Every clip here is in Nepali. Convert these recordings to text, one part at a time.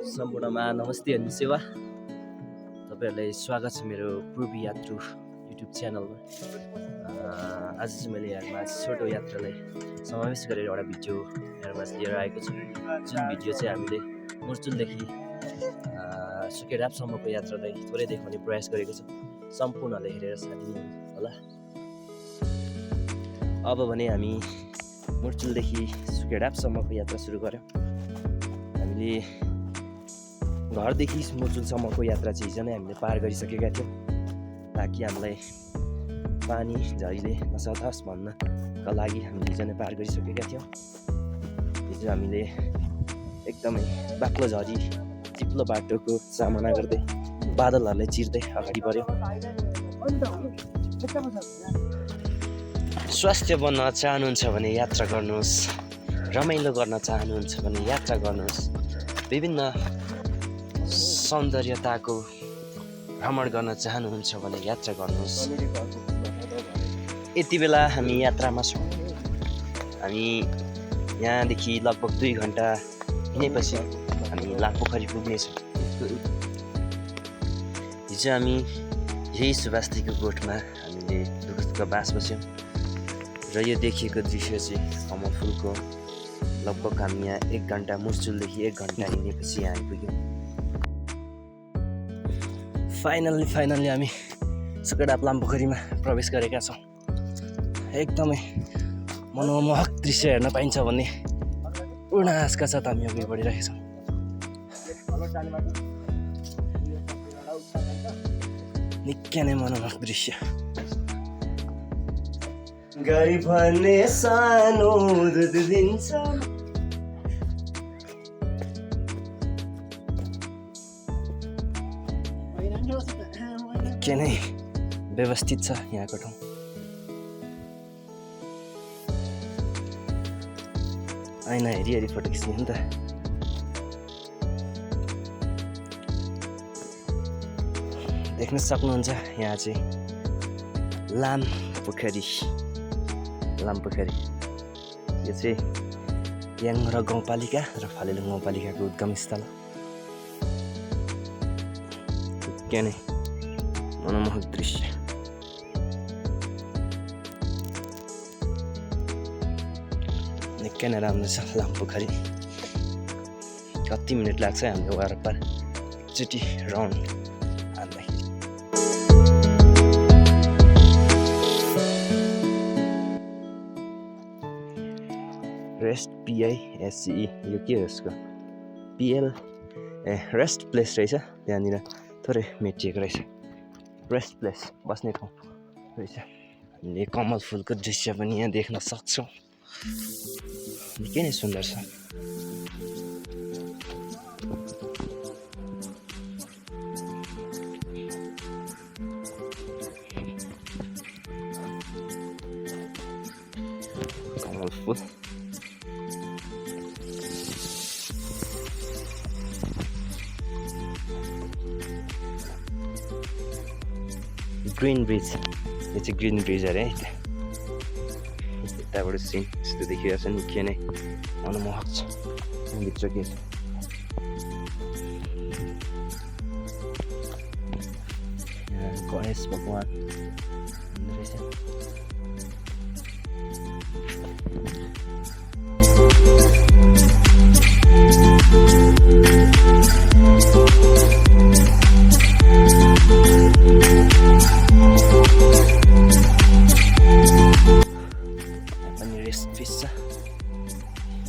सम्पूर्णमा नमस्ते अनि सेवा। तपाईँहरूलाई स्वागत छ मेरो पूर्वी यात्रु युट्युब च्यानलमा। आज चाहिँ मैले यहाँमा छोटो यात्रालाई समावेश गरेर एउटा भिडियो यहाँमा लिएर आएको छु। जुन भिडियो चाहिँ हामीले मुर्चुलदेखि सुकेडापसम्मको यात्रालाई थोरै देखाउने प्रयास गरेको छु। सम्पूर्णले हेरेर साथ दिनु होला। अब भने हामी मुर्चुलदेखि सुकेडापसम्मको यात्रा सुरु गऱ्यौँ। हामीले घरदेखि मुर्चुलसम्मको यात्रा चाहिँ हिजो नै हामीले पार गरिसकेका थियौँ, ताकि हामीलाई पानी झरीले नसताओस् भन्नका लागि हामीले हिजो नै पार गरिसकेका थियौँ। हिजो हामीले एकदमै बाक्लो झरी चिप्लो बाटोको सामना गर्दै बादलहरूलाई चिर्दै अगाडि बढ्यौँ। स्वास्थ्य बन्न चाहनुहुन्छ भने यात्रा गर्नुहोस्, रमाइलो गर्न चाहनुहुन्छ भने यात्रा गर्नुहोस्, विभिन्न सौन्दर्यताको भ्रमण गर्न चाहनुहुन्छ भने यात्रा गर्नुहोस्। यति बेला हामी यात्रामा छौँ। हामी यहाँदेखि लगभग 2 घन्टा हिँडेपछि हामी लामपोखरी पुग्नेछौँ। हिजो हामी यही सुबास्तीको गोठमा हामीले दुःख बास बस्यौँ र यो देखिएको दृश्य चाहिँ कमल फुलको। लगभग हामी यहाँ 1 घन्टा मुर्चुलदेखि 1 घन्टा हिँडेपछि यहाँ आइपुग्यौँ। फाइनल्ली हामी सुकेडाप लामपोखरीमा प्रवेश गरेका छौँ। एकदमै मनमोहक दृश्य हेर्न पाइन्छ भन्ने पूर्ण आशका साथ हामी अगाडि बढिरहेका छौँ। निकै नै मनमोहक दृश्य। गरी भन्ने सानो दुध दिन्छ। निकै नै व्यवस्थित छ यहाँको ठाउँ। ऐना हेरी फोटो खिच्ने हो नि त। देख्न सक्नुहुन्छ यहाँ चाहिँ लामपोखरी। यो चाहिँ याङर गाउँपालिका र फालेलुङ गाउँपालिकाको उद्गम स्थल हो। निकै नै मनमोहक दृश्य। निकै नै राम्रो छ लामपोखरी। कति मिनट लाग्छ हाम्रो वरपर एकचोटि राउन्ड हान्दाखेरि। रेस्ट PISCE यो के हो यसको? PL रेस्ट प्लेस रहेछ। त्यहाँनिर थोरै मेटिएको रहेछ। रेस्ट प्लेस बस्ने ठाउँ रहेछ। हामीले कमल फुलको दृश्य पनि यहाँ देख्न सक्छौँ। निकै नै सुन्दर छ। कमल फुल ग्रिन ब्रिज। यो चाहिँ ग्रिन ब्रिज अरे है। यताबाट सिन यस्तो देखिरहेको छ। निकै नै मनमोहक छ। भित्र के छ? यहाँ गणेश भगवान रहेछ।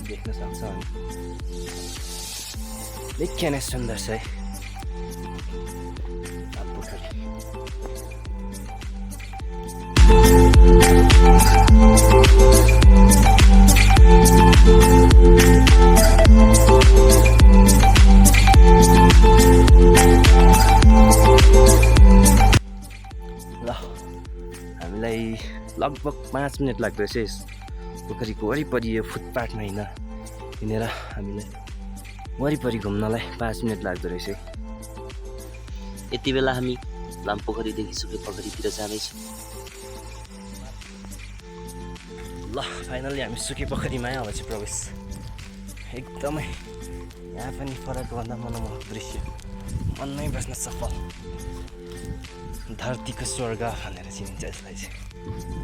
देख्न सक्छ। निकै नै सुन्दर छ है लामपोखरी। ल हामीलाई लगभग 5 मिनट लाग्दछ यस पोखरीको वरिपरि यो फुटपाथमा हिँडेर हामीलाई वरिपरि घुम्नलाई 5 मिनट लाग्दो रहेछ। यति बेला हामी लामपोखरीदेखि सुकेपोखरीतिर जाँदैछौँ। ल फाइनल्ली हामी सुकेपोखरीमा अब चाहिँ प्रवेश एकदमै यहाँ पनि फरक भन्दा मनमोहक दृश्य मनमै बस्न सफल धरतीको स्वर्ग भनेर चिनिन्छ यसलाई चाहिँ।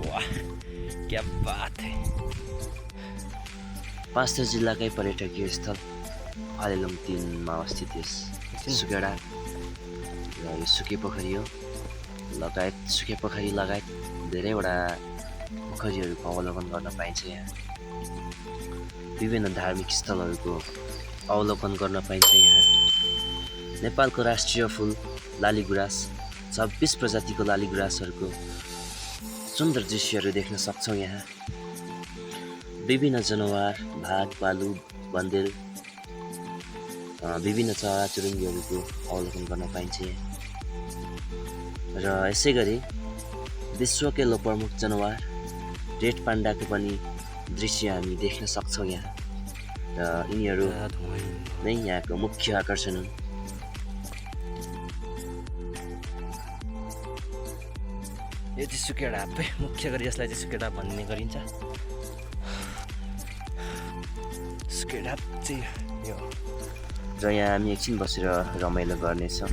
वाह क्या बात है। पाँचथर जिल्लाकै पर्यटकीय स्थल फालेलुङ 3 अवस्थित यस सुकेडा र यो सुके पोखरी हो लगायत सुके पोखरी लगायत धेरैवटा पोखरीहरूको अवलोकन गर्न पाइन्छ। यहाँ विभिन्न धार्मिक स्थलहरूको अवलोकन गर्न पाइन्छ। यहाँ नेपालको राष्ट्रिय फुल लालीगुराँस 26 प्रजातिको लालीगुराँसहरूको सुन्दर दृश्यहरू देख्न सक्छौँ। यहाँ विभिन्न जनावर भाग भालु बन्देल विभिन्न चराचुरुङ्गीहरूको अवलोकन गर्न पाइन्छ। र यसै गरी विश्वकै प्रमुख जनावर रेड पान्डाको पनि दृश्य हामी देख्न सक्छौँ। यहाँ र यिनीहरू नै यहाँको मुख्य आकर्षण हुन्। यो चाहिँ सुकेडा मुख्य गरी यसलाई चाहिँ सुकेडा भन्ने गरिन्छ। सुकेडा चाहिँ यो र यहाँ हामी एकछिन बसेर रमाइलो गर्नेछौँ।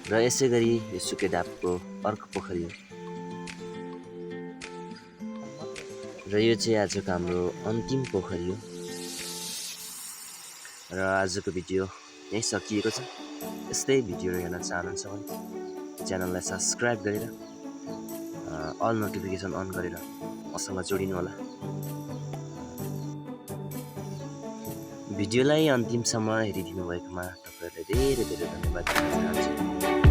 र यसै गरी यो सुकेडापको अर्को पोखरी हो र यो चाहिँ आजको हाम्रो अन्तिम पोखरी हो। र आजको भिडियो यही सकिएको छ। यस्तै भिडियोहरू हेर्न चाहनुहुन्छ भने च्यानललाई सब्सक्राइब गरेर अल नोटिफिकेसन अन गरेर मसँग जोडिनु होला। भिडियोलाई अन्तिमसम्म हेरिदिनु भएकोमा तपाईँहरूलाई धेरै धेरै धन्यवाद दिन चाहन्छु।